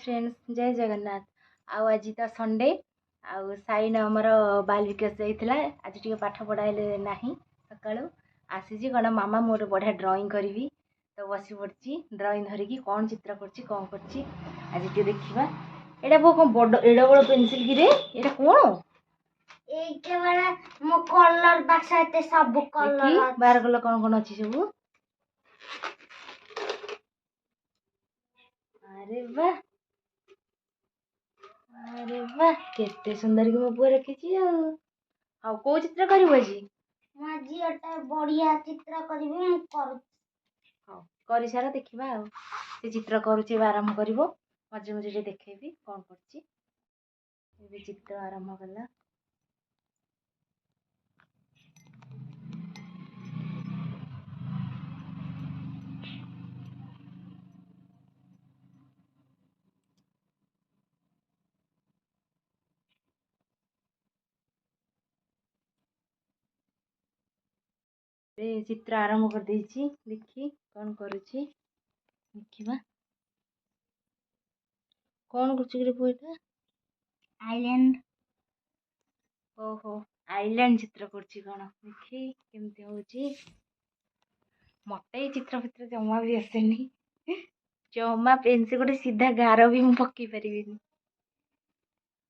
Friends, ଜୟ ଜଗନ୍ନାଥ। ଆଉ ଆଜି ତ ସଣ୍ଡେ, ଆଉ ସାଇନ ଆମର ବାଲ ବିକାଶ ଯାଇଥିଲା। ଆଜି ଟିକେ ପାଠ ପଢ଼ା ହେଲେ ନାହିଁ। ସକାଳୁ ଆସିଛି, କ'ଣ ମାମା ମୁଁ ଗୋଟେ ବଢ଼ିଆ ଡ୍ରଇଂ କରିବି। ତ ବସି ପଡ଼ିଛି ଡ୍ରଇଂ ଧରିକି। କ'ଣ ଚିତ୍ର କରୁଛି, କ'ଣ କରୁଛି, ଆଜି ଟିକେ ଦେଖିବା। ଏଇଟା ପୁଅ କ'ଣ ବଡ଼ ଏଡ଼େ ବଡ଼ ପେନସିଲ୍ କିରେ? ଏଇଟା କ'ଣ? ଏଇଟା ବାଲା ମୋ କଲର ବାକ୍ସ, ଏତେ ସବୁ କଲର। ବାହାର କଲ, କ'ଣ କ'ଣ ଅଛି ସବୁ? ଆରେ ବା, ଆରେ ବା, କେତେ ସୁନ୍ଦର କି ମୋ ପୁଅ ରଖିଛି। ଆଉ ଆଉ କୋଉ ଚିତ୍ର କରିବୁ ଆଜି? ମୁଁ ଆଜି ଗୋଟେ ବଢିଆ ଚିତ୍ର କରିବି, ମୁଁ କରୁଛି। ହଉ, କରିସାର ଦେଖିବା। ଆଉ ସେ ଚିତ୍ର କରୁଛି, ଏବେ ଆରମ୍ଭ କରିବ। ମଝିରେ ମଝିରେ ଦେଖେଇବି କ'ଣ କରୁଛି। ଏବେ ଚିତ୍ର ଆରମ୍ଭ କଲା। ଏବେ ଚିତ୍ର ଆରମ୍ଭ କରିଦେଇଛି, ଦେଖି କ'ଣ କରୁଛି ଦେଖିବା। କ'ଣ କରୁଛି କିରେ ପୁଅ ଏଇଟା? ଆଇଲ୍ୟାଣ୍ଡ। ଓହୋ, ଆଇଲ୍ୟାଣ୍ଡ ଚିତ୍ର କରୁଛି କ'ଣ, ଦେଖି କେମିତି ହେଉଛି। ମତେ ଏଇ ଚିତ୍ର ଫିତ୍ର ଜମା ବି ଆସେନି, ଜମା। ପେନ୍ସିଲ୍ ଗୋଟେ ସିଧା ଗାର ବି ମୁଁ ପକେଇ ପାରିବିନି।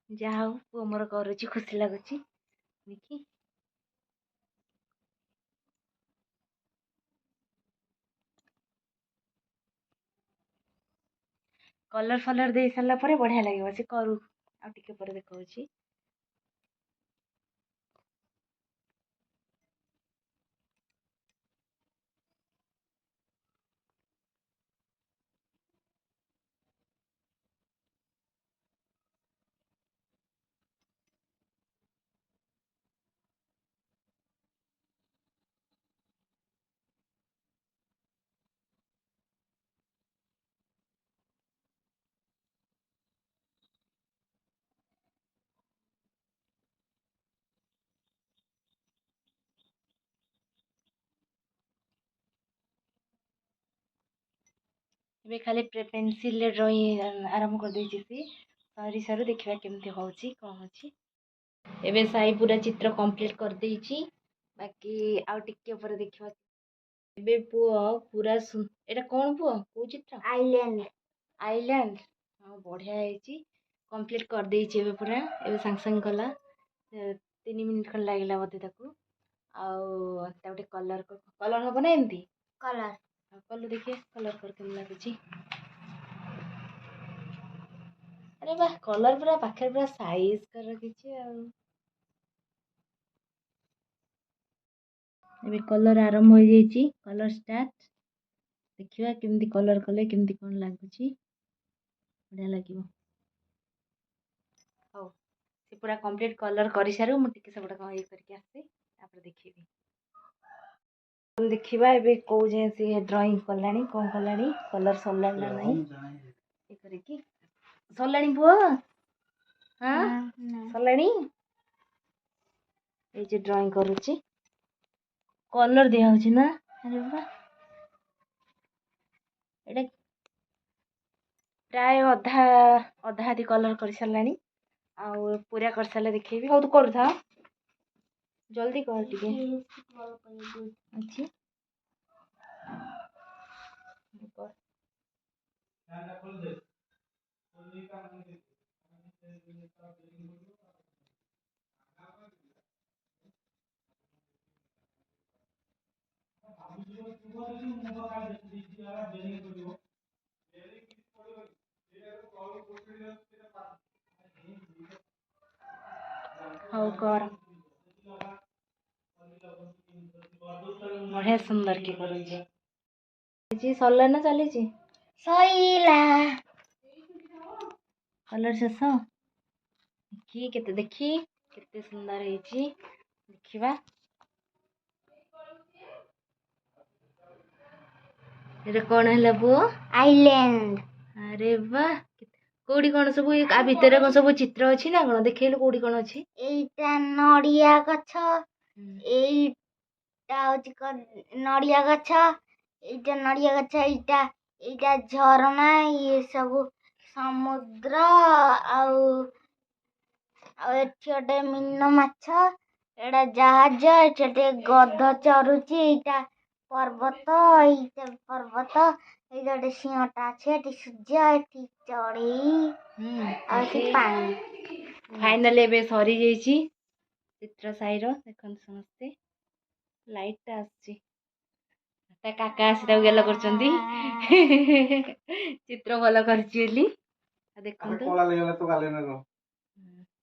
ଯାହା ହଉ, ପୁଅ ମୋର କରୁଛି, ଖୁସି ଲାଗୁଛି ଦେଖି। କଲର୍ ଫଲର୍ ଦେଇ ସାରିଲା ପରେ ବଢ଼ିଆ ଲାଗିବ। ସେ କରୁ, ଆଉ ଟିକେ ପରେ ଦେଖାଉଛି। ଏବେ ଖାଲି ପେନସିଲରେ ଡ୍ରଇଂ ଆରମ୍ଭ କରିଦେଇଛି ସେ। ସରି ସରୁ ଦେଖିବା କେମିତି ହେଉଛି, କ'ଣ ହେଉଛି। ଏବେ ସାଇ ପୁରା ଚିତ୍ର କମ୍ପ୍ଲିଟ୍ କରିଦେଇଛି, ବାକି ଆଉ ଟିକେ ପରେ ଦେଖିବା। ଏବେ ପୁଅ ପୁରା, ଏଇଟା କ'ଣ ପୁଅ, କୋଉ ଚିତ୍ର? ଆଇଲ୍ୟାଣ୍ଡ। ଆଇଲ୍ୟାଣ୍ଡ, ହଁ, ବଢ଼ିଆ ହେଇଛି। କମ୍ପ୍ଲିଟ୍ କରିଦେଇଛି ଏବେ ପୁରା, ଏବେ ସାଙ୍ଗେ ସାଙ୍ଗେ କଲା। 3 ମିନିଟ୍ ଖଣ୍ଡେ ଲାଗିଲା ବୋଧେ ତାକୁ। ଆଉ ତାକୁ ଟିକେ କଲର୍, କଲର୍ ହେବ ନା ଏମିତି? କଲର୍ କଲୁ, ଦେଖିଏ କଲର୍ କର, କେମିତି ଲାଗୁଛି। ଆରେ ବା, କଲର୍ ପୁରା ପାଖରେ ପୁରା ସାଇଜ୍ କରି ରଖିଛି। ଆଉ ଏବେ କଲର୍ ଆରମ୍ଭ ହୋଇଯାଇଛି, କଲର୍ ଷ୍ଟାର୍ଟ। ଦେଖିବା କେମିତି କଲର୍ କଲେ କେମିତି କ'ଣ ଲାଗୁଛି, ବଢ଼ିଆ ଲାଗିବ। ହଉ, ସେ ପୁରା କମ୍ପ୍ଲିଟ୍ କଲର୍ କରିସାରୁ, ମୁଁ ଟିକେ ସେପଟେ କ'ଣ ଇଏ କରିକି ଆସେ, ତାପରେ ଦେଖିବି। ଦେଖିବା ଏବେ କୋଉ ଯାଏଁ ସିଏ ଡ୍ରଇଂ କଲାଣି, କ'ଣ କଲାଣି, କଲର୍ ସରିଲାଣି ନା ନାହିଁ। ଇଏ କରିକି ସରିଲାଣି ପୁଅ? ହଁ, ସରିଲାଣି। ଏଇ ଯେ ଡ୍ରଇଂ କରୁଛି, କଲର୍ ଦିଆହେଉଛି ନା? ଆରେ ବା, ଏଇଟା ପ୍ରାୟ ଅଧା ଅଧା ଅଧି କଲର୍ କରିସାରିଲାଣି। ଆଉ ପୁରା କରିସାରିଲେ ଦେଖେଇବି। ହଉ, ତୁ କରୁଥା, ଜଲ୍ଦି କର ଟିକେ ଅଛି। ହଉ କର, ବଢ଼ିଆ ସୁନ୍ଦର କି କରୁଛି। ସରିଲା ନା ଚାଲିଛି? ସଇଲା। କଲର୍ ଶେଷ। ଦେଖି କେତେ, ଦେଖି କେତେ ସୁନ୍ଦର ହେଇଛି ଦେଖିବା। ଏଇଟା କ'ଣ ହେଲା ପୁଅ? ଆଇଲ୍ୟାଣ୍ଡ। ଆରେ ବା, କୋଉଠି କ'ଣ ସବୁ, ଆ ଭିତରେ କ'ଣ ସବୁ ଚିତ୍ର ଅଛି ନା କ'ଣ? ଦେଖେଇଲୁ କୋଉଠି କ'ଣ ଅଛି। ଏଇଟା ନଡ଼ିଆ ଗଛ, ଏଇଟା ହଉଛି ନଡ଼ିଆ ଗଛ, ଏଇଟା ନଡ଼ିଆ ଗଛ, ଏଇଟା ଝରଣା, ଇଏ ସବୁ ସମୁଦ୍ର ଆଉ ଆଉ ଏଠି ଗୋଟେ ମୀନ ମାଛ, ଏଇଟା ଜାହାଜ, ଏଠି ଗୋଟେ ଗଧ ଚରୁଛି, ଏଇଟା ପର୍ବତ, ଏଇଟା ପର୍ବତ, ଏଇଟା ଗୋଟେ ସିଂହଟା ଅଛି, ଏଠି ସୂର୍ଯ୍ୟ, ଏଠି ଚଢ଼େଇ ଆଉ ଏଠି ପାଣି। ଫାଇନାଲି ଏବେ ସରିଯାଇଛି ଚିତ୍ର ସାଇର। ଦେଖନ୍ତୁ ସମସ୍ତେ, ଲାଇଟଟା ଆସୁଛି। ତା କାକା ଆସି ତାକୁ ଗେଲ କରୁଛନ୍ତି, ଚିତ୍ର ଭଲ କରିଛି ବୋଲି। ଆଉ ଦେଖନ୍ତୁ କଳା ଲାଗିଗଲା ତ ଗାଲେ ନା କଣ?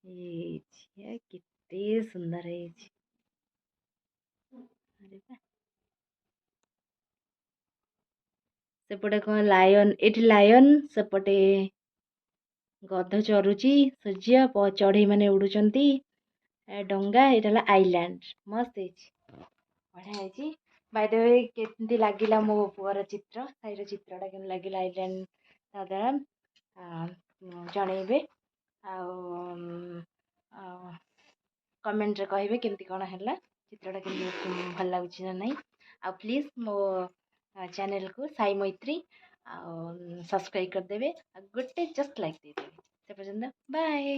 ହେଇଛି, କେତେ ସୁନ୍ଦର ହେଇଛି। ଆରେ ବାଃ। ସେପଟେ କଣ ଲାୟନ, ଏଠି ଲାୟନ, ସେପଟେ ଗଧ ଚରୁଛି, ସୂର୍ଯ୍ୟ, ଚଢ଼େଇ ମାନେ ଉଡୁଛନ୍ତି, ଡଙ୍ଗା, ଏଇଟା ହେଲା ଆଇଲ୍ୟାଣ୍ଡ। ମସ୍ତ ହେଇଛି, ବଢ଼ିଆ ହେଇଛି। ବାଇ ଦ we, କେମିତି ଲାଗିଲା ମୋ ପୁଅର ଚିତ୍ର, ସାଇର ଚିତ୍ରଟା କେମିତି ଲାଗିଲା ଆଇଲ୍ୟାଣ୍ଡ ତା ଦ୍ୱାରା ଜଣେଇବେ ଆଉ କମେଣ୍ଟରେ କହିବେ କେମିତି କ'ଣ ହେଲା ଚିତ୍ରଟା, କେମିତି ଭଲ ଲାଗୁଛି ନା ନାହିଁ। ଆଉ ପ୍ଲିଜ୍ ମୋ ଚ୍ୟାନେଲକୁ ସାଇ ମୈତ୍ରୀ ଆଉ ସବସ୍କ୍ରାଇବ୍ କରିଦେବେ ଆଉ ଗୋଟେ ଜଷ୍ଟ ଲାଇକ୍ ଦେଇଦେବେ। ସେ ପର୍ଯ୍ୟନ୍ତ ବାଏ।